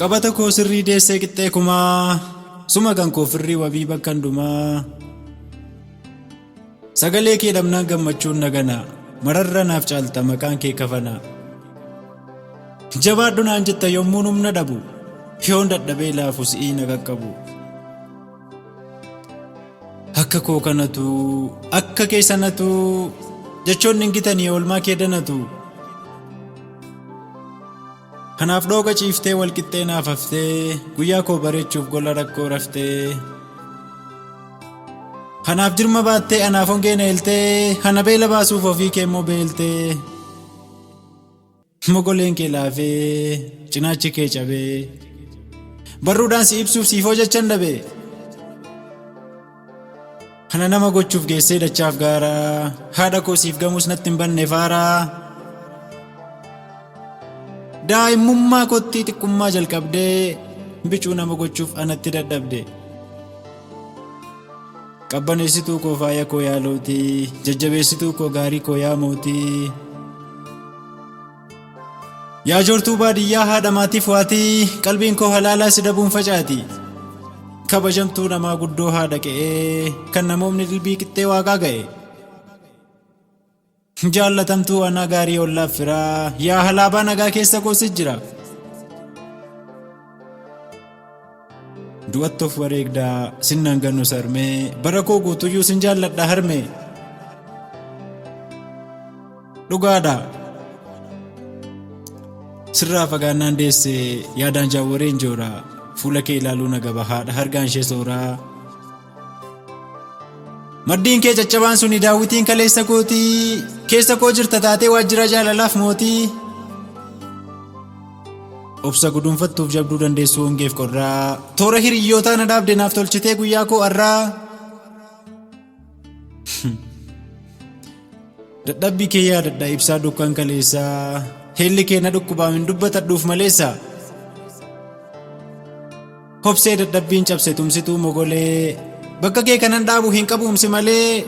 Qabata koo sirrii deessee qixxee kumaa, suma kan koo firrii wabii bakka hundumaa. Sagalee kee dhabnaan gammachuun na gana, mararra naaf caalta maqaan kee kafana. Jabaadhu naan jetta yommuun humna dhabu, yoon dadhabee laafu si'ii na qaqqabu. Akka koo kanatu, akka kee sanatu, jechoonni hin gitanii oolmaa kee danatu. Kanaaf dhooqa ciiftee wal qixxee naaf haftee, guyyaa koo bareechuuf gola rakkoo raftee. Kanaaf jirma baattee anaaf hongee na eeltee, kana beela baasuuf ofii kee immoo beeltee. Mogoleen kee laafee, cinaachi kee cabee, barruudhaan si ibsuuf siifoo jechan dhabe. Kana nama gochuuf geessee dachaaf gaaraa, haadha koo siif gamuus natti hin banne faaraa. Daa'imummaa kootti xiqqummaa jalqabdee, bicuu nama gochuuf anatti dadhabde. Qabbaneessituu koo faaya koo yaa lootii, jajjabeessituu koo gaarii koo yaa mootii. Yaa joortuu baadiyyaa haadha maatiif waatii, qalbiin koo halaalaa si dhabuun facaati. Kabajamtuu namaa guddoo haadha qe'ee, kan namoomni dilbii qixxee waaqaa ga'e. Jaallatamtuu anaa gaarii ollaaf firaa, yaa halaabaa nagaa keessa koo si jira. Du'atti of wareegdaa sinnaan ganu sarmee, bara koo guutuyyuu sin jaalladha harmee. Dhugaadha. Sirraa fagaannaan deesse yaadaan jaawwareen joora, fuula kee ilaaluu na gaba haadha hargaan ishee sooraa. Maddiin kee caccabaan suni daawwitiin kaleessa kootii, keessa koo jirta taatee waajjira jaalalaaf mootii. Obsa guduunfattuuf jabduu dandeessuu hongeef qorraa, toora hiriyyootaa na dhaabde naaf tolchitee guyyaa koo arraa. Dadhabbii kee yaadadha ibsaa dukkan kaleessaa, heelli kee na dhukkubaam hin dubbatadhuuf maleessa. Hobsee dadhabbiin cabse tumsituu mogolee, bakka kee kanan dhaabu hin qabuumsi malee.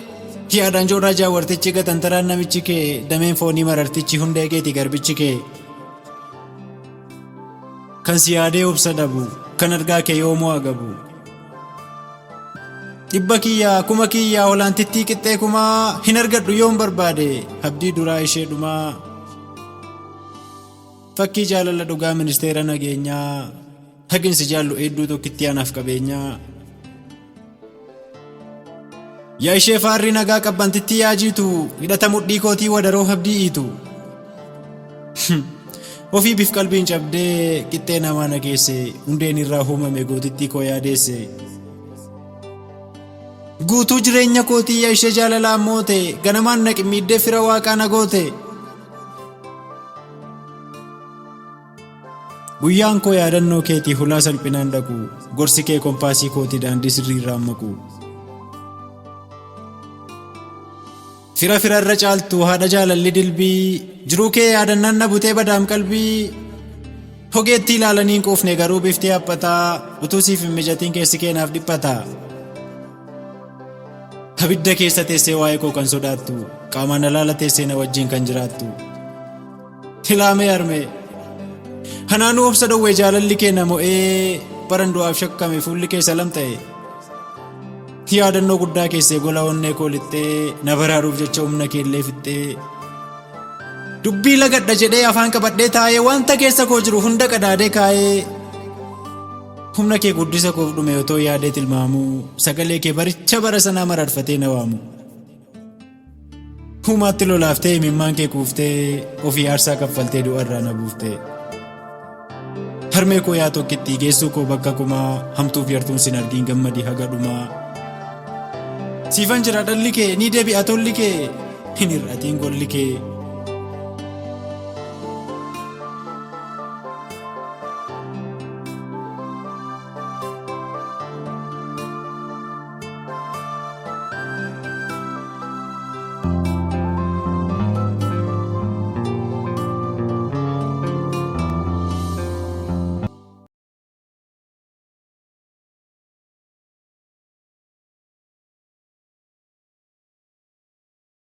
Yaadaan jooraa jaawartichi gatantaraan namichi kee, dameen foonii marartichi hundee keeti garbichi kee. Kan si yaadee obsa dhabu, kan argaa kee yoomuu agabu. Dhibba kiyyaa kuma kiyyaa olaantittii qixxee kumaa, hin argadhu yoon barbaade abdii duraa ishee dhumaa. Fakkii jaalala dhugaa ministeera nageenyaa, haginsi jaallu hedduu tokkitti anaaf qabeenyaa. Yaa ishee faarri nagaa qabbantittii yaajiitu, hidhata mudhii kootii wadaroo habdii iitu. Ofii bif qalbiin cabdee qixxee namaa na geesse, hundeen irraa uumame gootittii koo yaadeesse. Guutuu jireenya kootii yaa ishee jaalalaan moote, ganamaan na qimmiiddee fira waaqaa na goote. Guyyaan koo yaadannoo keetii hulaa salphinaan dhaqu, gorsi kee kompaasii kootii daandii sirrii irraan maqu. Fira fira irra caaltu haadha jaalalli dilbii, jiruu kee yaadannaan na butee badaam qalbii. Hogeettii ilaalanii hin quufne garuu bifti haphataa, utuu siif hin mijatiin keessi kee naaf dhiphata. Abidda keessa teessee waa'ee koo kan sodaattu, qaamaan alaala teessee na wajjin kan jiraattu. Ilaamee harmee. Kanaanuu obsa dhowwee jaalalli kee na mo'ee, baran du'aaf shakkame fuulli kee salam ta'e. Yaadannoo guddaa keessee gola onnee koo lixxee, na baraaruuf jecha humna kee illee fixxee. Dubbii lagadha jedhee afaan qabadhee taa'ee, wanta keessa koo jiru hunda qadaadee kaa'ee. Humna kee guddisa koof dhume otoo yaadee tilmaamuu, sagalee kee baricha bara sanaa mararfatee na waamu. Humaatti lolaaftee imimmaan kee kuuftee, ofii aarsaa kaffaltee du'arraa na buuftee. Harmee koo yaa tokkittii geessuu koo bakka kumaa, hamtuuf yartuun sin argiin gammadi haga dhumaa. Siifan jira dhalli kee ni deebi'a tolli kee, hin hir'atiin golli kee.